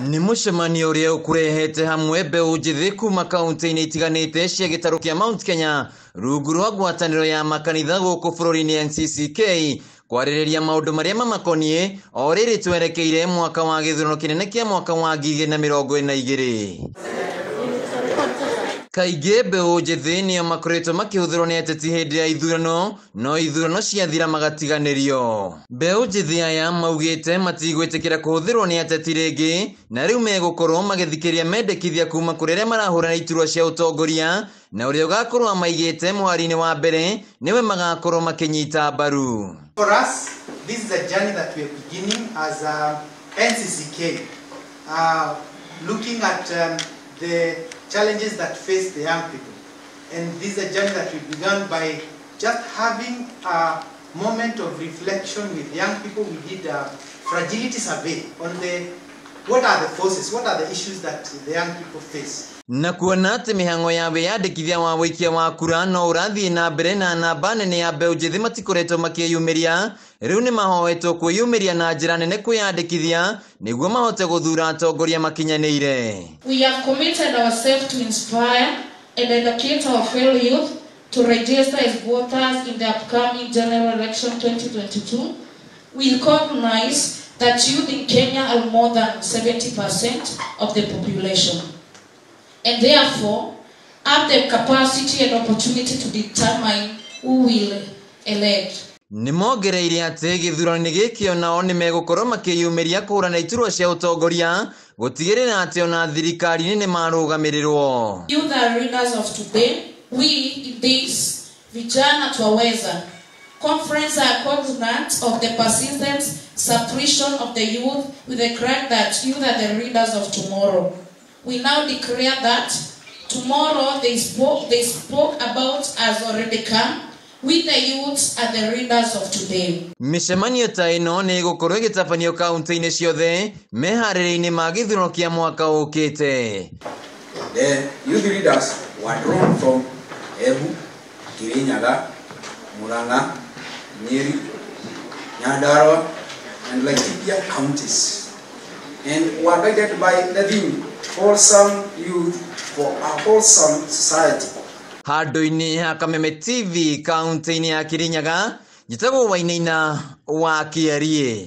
Nĩ mũcemanio ũrĩa ũkũrehete hamwe mbeũ njĩthĩ kuma kaunti-inĩ itiganĩte cia gĩtarũ kĩa Mount Kenya rungu rwa ngwatanĩro ya makanitha gũkũ bũrũri-inĩ NCCK kwarĩrĩria maũndũ marĩa mamakoniĩ o rĩrĩ twerekeire mwaka wa gĩthurano kĩnene kĩa mwaka wa 2022. Kaingĩ mbeũ njĩthĩ nĩo makoretwo makĩhũthĩrwo nĩ ateti hĩndĩ ya ithurano, no ithurano ciathira magatiganĩrio. Mbeũ njĩthĩ aya maugĩte matigwĩtĩkĩra kũhũthĩrwo nĩ ateti rĩngĩ na rĩu megũkorwo magĩthikĩrĩria mendekithia kuma kũrĩ arĩa marahũrana iturwa cia ũtongoria na ũrĩa ũgakorwo amaigĩte mũhari-inĩ wa mbere nĩwe magakorwo makĩnyita mbaru. For us, this is a journey that we are beginning as a NCCK, looking at the challenges that face the young people. And this is a journey that we began by just having a moment of reflection with young people. We did a fragility survey on the what are the forces, what are the issues that the young people face. Na kuona atĩ mĩhang'o ya wĩyandĩkithia wa wũikia wa kura no ũrathiĩ na mbere na namba nene ya mbeũ njĩthĩ matikoretwo makĩyumĩria, rĩu nĩ mahoetwo kwĩyumĩria na njĩra nene kwĩyandĩkithia nĩguo mahote gũthura atongoria makinyanĩire. We have committed ourselves to inspire and educate our fellow youth to register as voters in the upcoming general election 2022. We recognize that youth in Kenya are more than 70% of the population, and therefore have the capacity and opportunity to determine who will elect. Nĩ mongereire atĩ gĩthurano-inĩ gĩkĩ onao nĩ megũkorwo makĩyumĩria kũhũrana iturwa cia ũtongoria gũtigĩrĩra atĩ ona thirikari-inĩ nĩ marũgamĩrĩrwo. Youth are leaders of today. We in this Vijana Twaweza conference are cognizant of the persistent suppression of the youth with the cry that youth are the leaders of tomorrow. We now declare that tomorrow they spoke about has already come. We the youths are the leaders of today. Mĩcemanio ta ĩno nĩ ĩgũkorwo ĩgĩtabanio kaunti-inĩ ciothe meharĩria-inĩ ma gĩthurano kĩa mwaka ũkĩte. The youth leaders were drawn from Embu, Kirinyaga, Murang'a, Nyeri, Nyandarua, and Laikipia counties, and were guided by the theme Wholesome Youth for a Wholesome Society. Handũ-inĩ ha Kameme TV kaunti-inĩ ya Kirinyaga, njĩtagwo Wainaina wa Kĩariĩ.